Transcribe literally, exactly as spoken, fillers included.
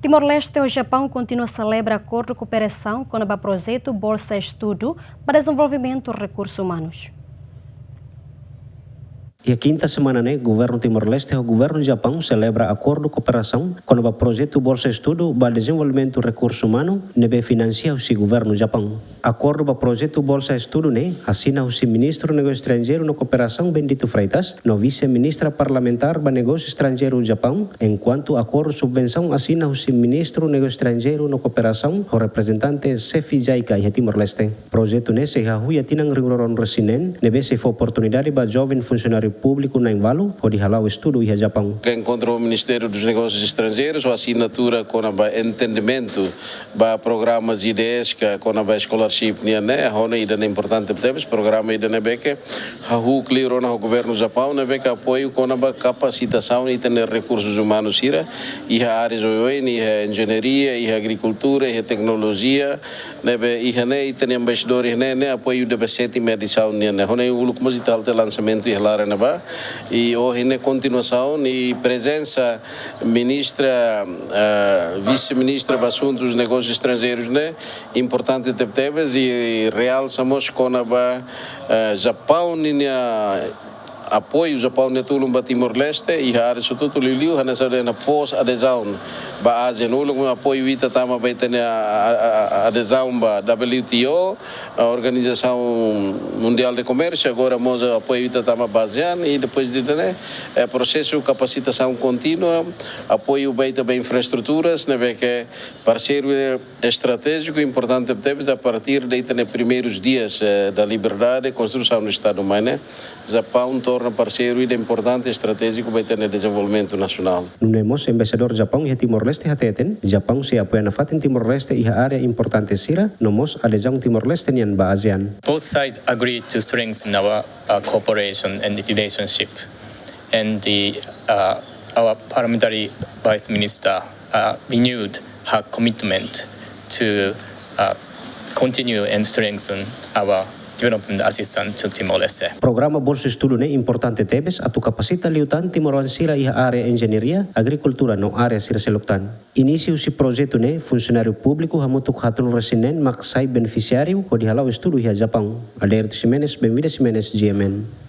Timor-Leste ho Japaun kontinua selebra akordu kooperasaun kona-ba projetu Bolsa Estudu ba Dezenvolvimentu Rekursus Umanus. Iha kinta semana ne'e, Governu Timor-Leste ho Governu Japaun selebra akordu kooperasaun kona-ba projetu Bolsa Estudu ba Dezenvolvimentu Rekursus Umanu ne'ebé finansia husi Governu Japaun. Akordu ba projetu Bolsa Estudu ne'e asina husi Ministru Negósiu Estranjeiru no Kooperasaun Bendito Freitas no Vise-Ministra Parlamentár ba Negósiu Estranjeiru Japaun, enkuantu akordu subvensaun asina husi Ministru Negósiu Estranjeiru no Kooperasaun ho reprezentante xefe JICA iha Timor-Leste. Projetu ne'e sei hahú iha tinan rihun rua ruanulu-resin-neen, ne'ebé sei fó oportunidade ba joven funsionáriu públiku na'in-ualu hodi hala'o estudu iha Japaun. Ke enkontru ho Ministériu dos Negósius Estranjeirus, ho asinatura kona-ba entendimentu ba programa JIDESCA kona-ba scholarship nian ne'e, ha'u hanoin ida-ne'e importante tebes, programa ida ne'ebé ke hahú kleur ona ho Governu Japaun, ne'ebé ke apoiu kona-ba kapasitasaun ita-nia rekursus umanus sira iha áreas oioin, iha enjeñaria, iha agrikultura, iha teknolojia, ne'ebé iha ne'e ita-nia embaixadór iha ne'e, ne'e apoiu ida ba sétima edisaun nian ne'e. Ha'u hanoin uluk mós ita hala'o tiha lansamentu iha laran ne'ebá. I ohin ne'e kontinuasaun i prezensa ministra, eh, vise-ministra ba asuntus negósius estranjeirus ne'e importante tebetebes i realsa mós kona-ba, eh, Japaun ninia apoiu, Japaun nia tulun ba Timor-Leste iha áreas hotu-hotu, liuliu hanesan dehan pós-adezaun ba ASEAN. Uluk apoiu ita tama ba ita-nia, a, a, a, adezaun ba WTO, a Organização Mundial de Comércio, agora mós apoiu ita tama ba ASEAN, i depois de ne'e, eh, prosesu kapasitasaun kontínua, apoiu ba ita ba infraestruturas, ne'ebé ke parseiru estratéjiku importante tebes a partir de ita-nia primeirus dias, eh, da liberdade, konstrusaun do Estadu mai ne'e, Japaun torna parseiru ida importante estratéjiku ba ita-nia dezenvolvimentu nasionál. Nune'e mós Embaixadór Japaun iha Timor-Leste hateten, Japaun sei apoia nafatin Timor-Leste iha área importante sira, no mós adezaun Timor-Leste nian ba ASEAN. Both sides agreed to strengthen our, uh, cooperation and relationship. And the, uh, our parliamentary vice minister, uh, renewed her commitment to, uh, continue and strengthen our development assistance to Timor-Leste. Programa Bolsa Estudu ne'e importante tebes atu kapasita liután timoroan sira iha área enjeñaria, agrikultura no área sira seluk tan. Inísiu husi projetu ne'e, funsionáriu públiku hamutuk haatnulu-resin-neen mak sai benefisiáriu hodi hala'o estudu iha Japaun. Alberto Ximenes, Benvida Ximenes, GMN.